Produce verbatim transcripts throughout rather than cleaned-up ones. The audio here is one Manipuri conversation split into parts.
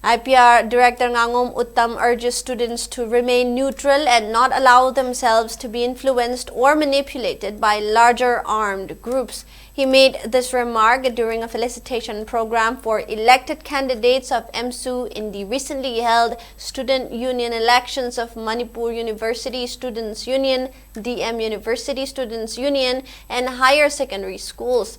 I P R Director Ngangom Uttam urges students to remain neutral and not allow themselves to be influenced or manipulated by larger armed groups. He made this remark during a felicitation program for elected candidates of EMSU in the recently held Student Union elections of Manipur University Students Union, D M University Students Union, and higher secondary schools.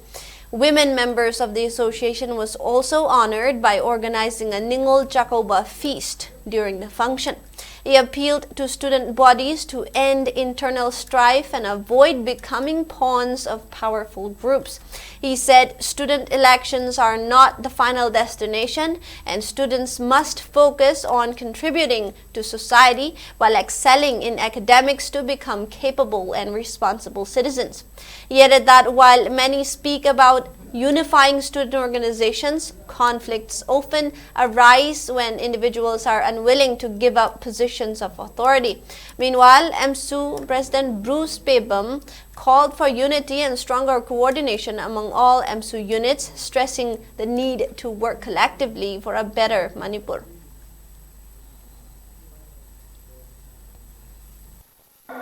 Women members of the association was also honored by organizing a Ningol Chakoba feast during the function. He appealed to student bodies to end internal strife and avoid becoming pawns of powerful groups. He said student elections are not the final destination and students must focus on contributing to society while excelling in academics to become capable and responsible citizens. He added that while many speak about unifying student organizations, conflicts often arise when individuals are unwilling to give up positions of authority. Meanwhile, EMSU President Bruce Pebam called for unity and stronger coordination among all EMSU units, stressing the need to work collectively for a better Manipur.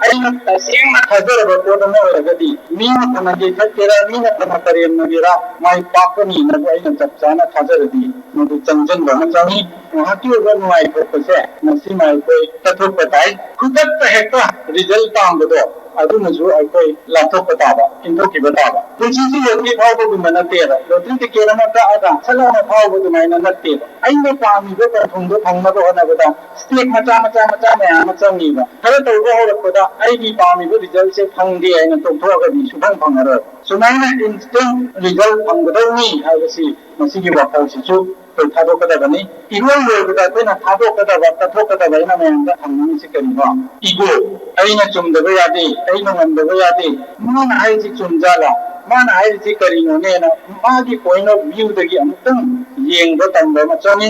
ꯑꯩꯅ ꯇꯁꯦꯡꯅ ꯊꯥꯖꯔꯕ ꯄꯣꯠ ꯑꯃ ꯑꯣꯏꯔꯒꯗꯤ, ꯃꯤꯅ ꯐꯅ ꯌꯩꯊꯠꯀꯦꯔꯥ, ꯃꯤꯅ ꯐꯅ ꯀꯔꯦꯝꯅꯒꯦꯔꯥ, ꯃꯥꯏ ꯄꯥꯛꯀꯅꯤ ꯍꯥꯏꯕ ꯑꯩꯅ ꯆꯞ ꯆꯥꯅ ꯊꯥꯖꯔꯗꯤ, ꯃꯗꯨ ꯆꯪꯁꯤꯟꯕ ꯑꯃ ꯆꯪꯏ꯫ ꯉꯥꯏꯍꯥꯛꯀꯤ ꯑꯣꯏꯕ ꯅꯨꯡꯉꯥꯏꯊꯣꯛꯄꯁꯦ ꯃꯁꯤꯃ ꯑꯩꯈꯣꯏ ꯆꯠꯊꯣꯛꯄ ꯇꯥꯏ꯫ ꯈꯨꯗꯛꯇ ꯍꯦꯛꯇ ꯔꯤꯖꯜ ꯄꯥꯝꯕꯗꯣ, ꯑꯗꯨꯃꯁꯨ ꯑꯩꯈꯣꯏ ꯂꯥꯞꯊꯣꯛꯄ ꯇꯥꯕ, ꯏꯟꯊꯣꯛꯈꯤꯕ ꯇꯥꯕ꯫ ꯄꯨꯟꯁꯤꯁꯤ ꯂꯣꯇ꯭ꯔꯤ ꯐꯥꯎꯕꯒꯨꯝꯕ ꯅꯠꯇꯦꯕ꯫ ꯂꯣꯇ꯭ꯔꯤ ꯇꯤꯀꯦꯠ ꯑꯃ ꯀꯛꯑꯒ ꯁꯠ ꯂꯥꯎꯅ ꯐꯥꯎꯕ ꯑꯗꯨꯃꯥꯏꯅ ꯅꯠꯇꯦꯕ꯫ ꯑꯩꯅ ꯄꯥꯝꯃꯤꯕ ꯄꯟꯊꯨꯡꯗꯣ ꯐꯪꯅꯕ ꯍꯣꯠꯅꯕꯗ ꯁ꯭ꯇꯦꯞ ꯃꯆꯥ ꯃꯆꯥ ꯃꯆꯥ ꯃꯌꯥꯝ ꯑꯃ ꯆꯪꯉꯤꯕ꯫ ꯈꯔ ꯇꯧꯕ ꯍꯧꯔꯛꯄꯗ ꯑꯩꯒꯤ ꯄꯥꯝꯃꯤꯕ ꯔꯤꯖꯜꯁꯦ ꯐꯪꯗꯦ ꯍꯥꯏꯅ ꯇꯣꯛꯊꯣꯛꯑꯒꯗꯤ ꯁꯨꯐꯪ ꯐꯪꯉꯔꯣꯏ꯫ ꯁꯨꯃꯥꯏꯅ ꯏꯟꯁꯇꯦꯟ ꯔꯤꯖꯜ ꯐꯪꯒꯗꯧꯅꯤ ꯍꯥꯏꯕꯁꯤ ꯃꯁꯤꯒꯤ ꯋꯥꯈꯜꯁꯤꯁꯨ ꯑꯩꯈꯣꯏ ꯊꯥꯗꯣꯛꯀꯗꯕꯅꯤ꯫ ꯏꯔꯣꯏ ꯂꯣꯏꯕꯗ ꯑꯩꯈꯣꯏꯅ ꯊꯥꯗꯣꯛꯀꯗꯕ, ꯀꯠꯊꯣꯛꯀꯗꯕ ꯑꯩꯅ ꯃꯌꯥꯝꯗ ꯊꯝꯅꯤꯡꯉꯤꯁꯤ ꯀꯔꯤꯅꯣ? ꯏꯒꯣ꯫ ꯑꯩꯅ ꯆꯨꯝꯗꯕ ꯌꯥꯗꯦ, ꯑꯩꯅ ꯉꯝꯗꯕ ꯌꯥꯗꯦ, ꯃꯥꯅ ꯍꯥꯏꯔꯤꯁꯤ ꯆꯨꯝꯖꯥꯠꯂꯥ, ꯃꯥꯅ ꯍꯥꯏꯔꯤꯁꯤ ꯀꯔꯤꯅꯣꯅꯦꯅ ꯃꯥꯒꯤ ꯄꯣꯏꯟ ꯑꯣꯐ ꯚ꯭ꯌꯨꯗꯒꯤ ꯑꯃꯨꯛꯇꯪ ꯌꯦꯡꯕ ꯇꯝꯕ ꯑꯃ ꯆꯪꯉꯤ꯫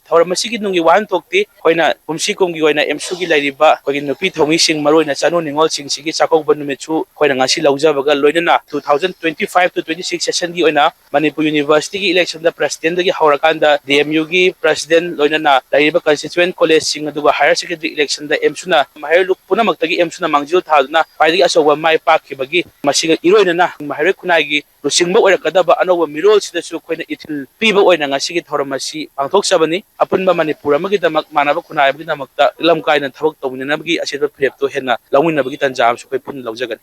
ꯊꯧꯔꯝ ꯑꯁꯤꯒꯤ ꯅꯨꯡꯒꯤ ꯋꯥꯍꯟꯊꯣꯛꯇꯤ ꯑꯩꯈꯣꯏꯅ ꯀꯨꯝꯁꯤ ꯀꯨꯝꯒꯤ ꯑꯣꯏꯅ ꯑꯦꯝꯁꯨꯒꯤ ꯂꯩꯔꯤꯕ ꯑꯩꯈꯣꯏꯒꯤ ꯅꯨꯄꯤ ꯊꯧꯃꯤꯁꯤꯡ, ꯃꯔꯨꯑꯣꯏꯅ ꯆꯥꯅꯨ ꯅꯤꯉꯣꯜꯁꯤꯡꯁꯤꯒꯤ ꯆꯥꯛꯀꯧꯕ ꯅꯨꯃꯤꯠꯁꯨ ꯑꯩꯈꯣꯏꯅ ꯉꯁꯤ ꯂꯧꯖꯕꯒ ꯂꯣꯏꯅꯅ two thousand twenty five to twenty six session ꯒꯤ ꯑꯣꯏꯅ ꯃꯅꯤꯄꯨꯔ ꯌꯨꯅꯤꯚꯔꯁꯤꯇꯤꯒꯤ election ꯗ president ꯗꯒꯤ ꯍꯧꯔꯀꯥꯟꯗ D M U ꯒꯤ president, ꯂꯣꯏꯅꯅ ꯂꯩꯔꯤꯕ constituent college ꯁꯤꯡ, ꯑꯗꯨꯒ higher secondary election ꯗ ꯑꯦꯝꯁꯨꯅ ꯃꯍꯩꯔꯣꯏ ꯄꯨꯝꯅꯃꯛꯇꯒꯤ ꯑꯦꯝꯁꯨꯅ ꯃꯥꯡꯖꯤꯜ ꯊꯥꯗꯨꯅ ꯈ꯭ꯋꯥꯏꯗꯒꯤ ꯑꯆꯧꯕ ꯃꯥꯏ ꯄꯥꯛꯈꯤꯕꯒꯤ, ꯃꯁꯤꯒ ꯏꯔꯣꯏꯅꯅ ꯃꯍꯩꯔꯣꯏ ꯈꯨꯟꯅꯥꯏꯒꯤ ꯂꯨꯆꯤꯡꯕ ꯑꯣꯏꯔꯛꯀꯗꯕ ꯑꯅꯧꯕ ꯃꯤꯔꯣꯜꯁꯤꯗꯁꯨ ꯑꯩꯈꯣꯏꯅ ꯏꯊꯤꯜ ꯄꯤꯕ ꯑꯣꯏꯅ ꯉꯁꯤꯒꯤ ꯊꯧꯔꯝ ꯑꯁꯤ ꯄꯥꯡꯊꯣꯛꯆꯕꯅꯤ꯫ ꯑꯄꯨꯟꯕ ꯃꯅꯤꯄꯨꯔ ꯑꯃꯒꯤꯗꯃꯛ, ꯃꯥꯟꯅꯕ ꯈꯨꯟꯅꯥꯏ ꯑꯃꯒꯤꯗꯃꯛꯇ ꯏꯂꯝ ꯀꯥꯏꯅ ꯊꯕꯛ ꯇꯧꯃꯤꯟꯅꯅꯕꯒꯤ ꯑꯆꯦꯠꯄ ꯐꯤꯔꯦꯞꯇꯨ ꯍꯦꯟꯅ ꯂꯧꯃꯤꯟꯅꯕꯒꯤ ꯇꯥꯟꯖꯥ ꯑꯃꯁꯨ ꯑꯩꯈꯣꯏ ꯄꯨꯟꯅ ꯂꯧꯖꯒꯅꯤ꯫